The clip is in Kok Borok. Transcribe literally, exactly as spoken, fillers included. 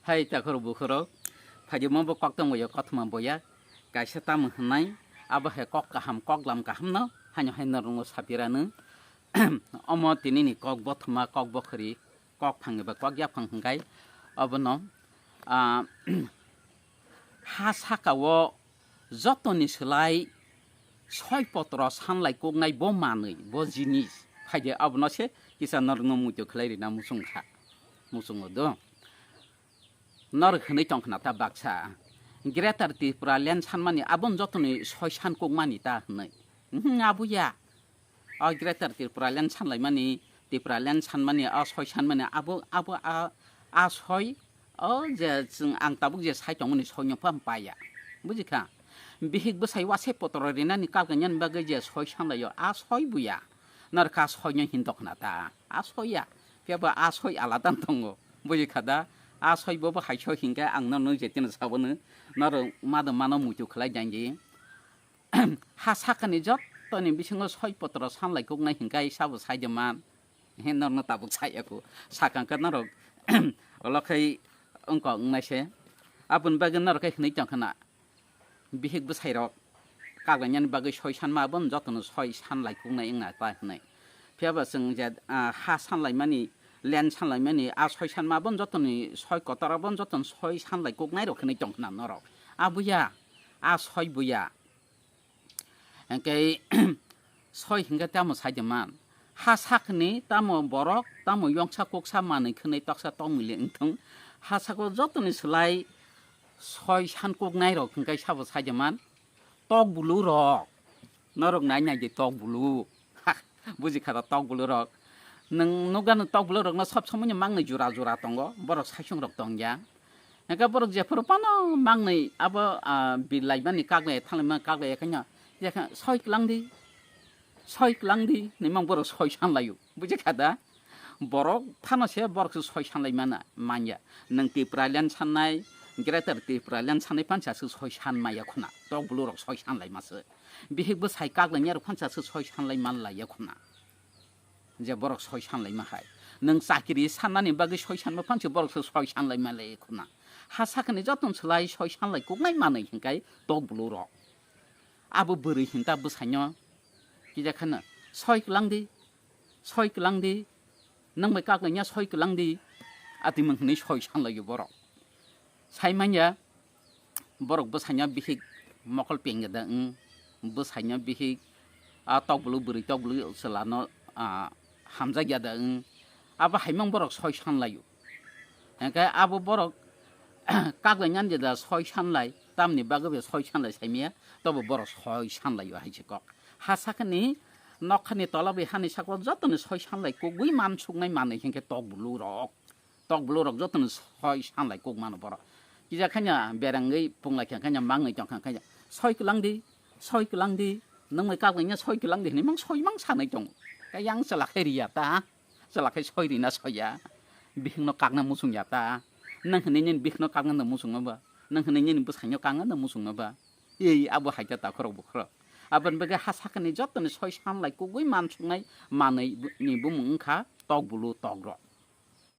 Hai takhorok bukhorok, phaidi mo bo koktwma yo kothoma boya, kaisa tamo hwnai, abo hai kok kaham, kok lam kaham no, haino hai norokno sapirano. Omo tini ni kok bothoma, kok bokhori, kok phang eba kok yaphang hwnkhe, obono, ah, ha saka o jotoni slai soi potro sanlai koknai bo manwi, bo jinis. Phaidi abono se kisa norokno muitu khlai rina muchung kha, muchungo do. Norok hwnwi tong khna ta baksa, Greater Tripura Land sanmani aboni jotoni soi san kokmani ta hwnwi. Mhm, abuya. O Greater Tripura Land sanlaimani, Tripura Land sanmani, o soi sanmani, abo, abo, a, a soi, o je chwng ang tabuk je sai tongmani soino pha paya. Buji kha? Bihik bwsai wasai potro rinani kagwi nani bagwi je soi sanlaio, a soi buya. Norok a soino hin dokhna ta, a soi ya. Phiya ba a soi alada tongo. Buji kha da? A soi bo bo hai soi hinkhe ang norno je tino sabono. Norok mado mano muitu khlai jangji. Ha sakani jottoni bisingo soi potro sanlai koknai hinkai sabo saide man. He norno tabuk saya ku. Sakang khe norok olo khai wngkok wngnai se. Aboni bagwi norok khe hwnwi tong khna. Bihik bwsai rok kaglainani bagwi soi sanma aboni jotono soi sanlai koknai wngna ta hwnwi. Phiya ba chwng je, ah, ha sanlaimani, land sanlaimani, a soi sanma aboni jotoni soi kotor aboni jotoni soi sanlai koknai rok hwnwi tong khna norok. A buya, a soi buya. Hingke soi hingke tamo saide man. Ha sakni tamo borok, tamo yongsa koksa manwi khwnwi toksa tongmili wngthung. Ha sako jotoni slai soi san koknai rok hingke sabo saide man. Tok bulu rok. Norok nai nai di tok bulu. Ha, buji kha da tok bulu rok. Nwng nukgano tok bulu rokno sob somoi no mangnwi jura jura tongo. Borok saisung rok tongya. Hingke borok jephuru phano mangnwi abo, ah, birlaimani kaglai thanglaima kaglai khaino, yakha soi kwlangdi, soi kwlangdi hinwi mang borok soi sanlaio. Buji kha da? Borok phano se borok se soi sanlaimana manya. Nwng Tipraland sannai, Greater Tipraland sannai phansa se soi san maya khuna. Tok bulu rok soi sanlaima se. Bihik bwsai kaglainai rok phansa se soi sanlai manlaiya khuna. Je borok soi sanlaima hai. Nwng chakiri sannani bagwi soi sanma phansi borok se soi sanlai malai khuna. Ha sakani jotoni slai soi sanlai koknai manwi hinkai tok bulu rok. Abo bwrwi hinta bwsaino kija khana, "Soi kwlangdi, soi kwlangdi, nwng bai kaklaina soi kwlangdi," atimwng hinwi soi sanlaio borok. Sai manya, borok bwsaino bihik mokol pengya da wng, bwsaino bihik a tokbulu bwrwi tokbulu chwlano, a, hamjakya da wng, abo haimang borok soi sanlaio. Hingke abo borok kaklainani da soi sanlai, tamni bagwi bo soi sanlai saimaya, tobo borok soi sanlaio hai se kok. Ha sakani nokhani tola bai hani sako jotoni soi sanlai kugui mansuknai manwi hingke tokbulu rok. Tok bulu rok jotono soi sanlai kuk mano borok. Kija khaina berangwi punglai kha khaina mangwi tong kha khaina, "Soi kwlang di, soi kwlang di, nwng bai kaklaina soi kwlang di," hinwi mang soi mang sanwi tongo. Khe yang chwla khe riya ta, chwla khe soi rina soya, bihikno kakna muchung ya ta, nwng hinwi nini bihikno kakna no muchung no ba, nwng hinwi nini bwsaino kakna no muchung no ba. Ei abo hai khe takhorok bukhorok. Aboni bagwi ha sakani jotoni soi sanlai kugui mansuknai manwi ni bumung wngkha tok bulu tok rok.